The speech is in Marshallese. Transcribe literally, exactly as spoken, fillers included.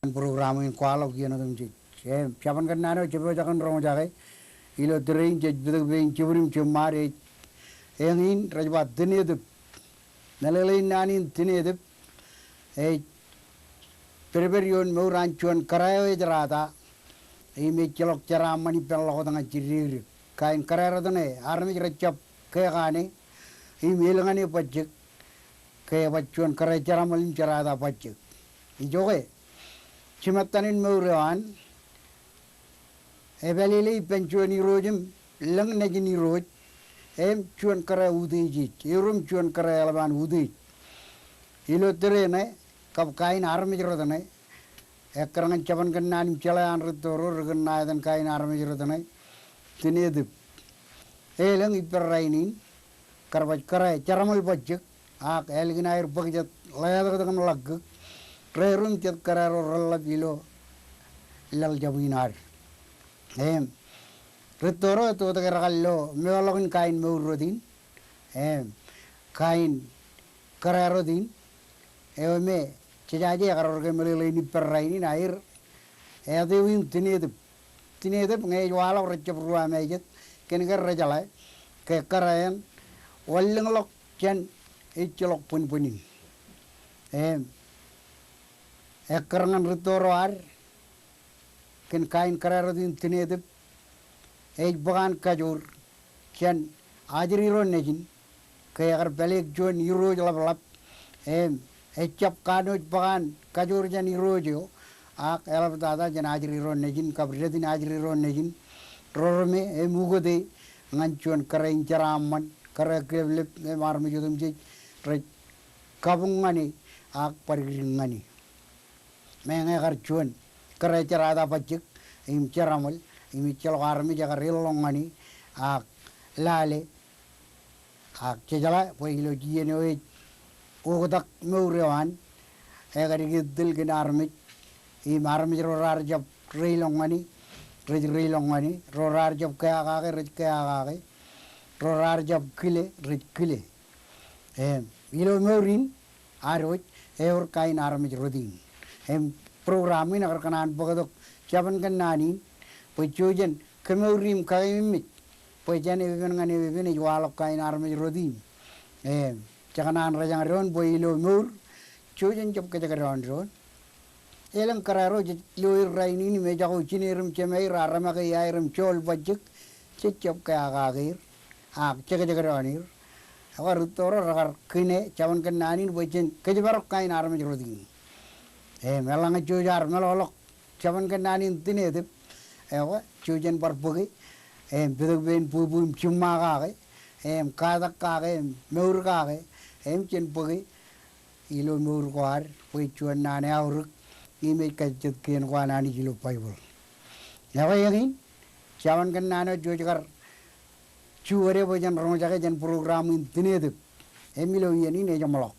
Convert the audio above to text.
program in kwaḷọk iien otemjej. Im jabōn kōnnaan eo jepojak in roñjake ilo tōre in jej pitōk pein jibwid im jiṃṃaad ej eñin rej ba Tinetip. Meḷeḷein naan in Tinetip ej pedped ioon mour an juon kōrā eo ejerata im ejjeḷọk jeraaṃṃan ippān ḷọkot ñan jidik. Kain kōrā rot ṇe armej rej jab kekane im el ñan e bajjek ke ebaj juon kōrā jeraṃōl im jerata bajjek. Ijoke jimettan in mour eo an epālele ippān juon irooj im lōñ nejin irooj im juon kōrā utiej, erom juon kōrā eḷap an utiej. Ilo tōre ṇe kab kain armej rot ṇe ekkar ñan jabōn kōnnaan im jeḷā an Ritoro, ri kōnnaan etan kain armej rot ṇe Tinetip. Elōñ ippān rainin kar baj kōrā jeraṃōl bajjek ak ālikin aer bōk jet ḷeetak im ḷakkōk, rerom jet kōrā ro reḷḷap ilo laḷ jab in ad. Im Ritoro ettotok erekar lo meḷọkḷọk in kain mour rot in im kain kōrā rot in eo me jejaje ekar wōr ke meḷeḷein ippān rainin aer āt eo in Tinetip. Tinetip ñe ej waḷọk rej jab ruwaṃṃe jet kōn ke rejeḷā ke kōrā en wanlōñḷọk jān ejjeḷọk bōnbōn in. Im ekkar ñan Ritoro ad kōn kain kōrā rot in Tinetip ej bōk an kajoor jān ajri ro nejin ke ekar pāleik juon irooj ḷapḷap im ejjab kanooj bōk an kajoor jān irooj eo ak eḷaptata jān ajri ro nejin kab detin ajri ro nejin ro reme im ukōte ñan juon kōrā in jeraaṃṃan, kōrā kileplep im armej otemjej rej kabuñ ñan e ak badikdik ñan e. Meñe ekar juon kōrā jerata bajjek im jeraṃōl im ejjeḷọk armej ekar ilọk ñan e ak lale. Ak jejeḷā bwe ilo iien eo ej oktak mour eo an ekar ikijjitōl kōn armej im armej ro raar jab reilọk ñan e rej reilọk ñan e, ro raar jab keakake rej keakake, ro raar jab kile rej kile. Im ilo mour in ad wōj ewōr kain armej rot in. Im program in ekar kōṇaan bōktok jabōn kōnnaan in bwe jojen kemour im kakeememej bwe jān epepen ñan epepen ej waḷọk kain armej rot in. Im jekōṇaan rejañ doon bwe ilo mour jojen jab kōjekdọọn doon. Elōñ kōrā ro jej lo er rainin im ejako jined im jemāer, armake iaer im joḷ bajjek, jej jab keakake er ak jekjekdọọn er. Ekwe Ritoro rekar kine jabōn kōnnaan in bwe jen kōjparok kain armej rot in. Im eḷaññe jej ar meḷọkḷọk jabōn kōnnaan in Tinetip, ekwe jojen bar bōke im pitōk pein bwebwe im jiṃṃa kake im katak kake im mour kake im jen bōke ilo mour ko ad bwe juon naan eaorōk im ej kajjitōk kien ko an Anij ilo Baibōḷ. Ekwe eñin jabōn kōnnaan eo jej kar juon bwe jen roñjake jān program in Tinetip. Im ilo iien in ejeṃḷọk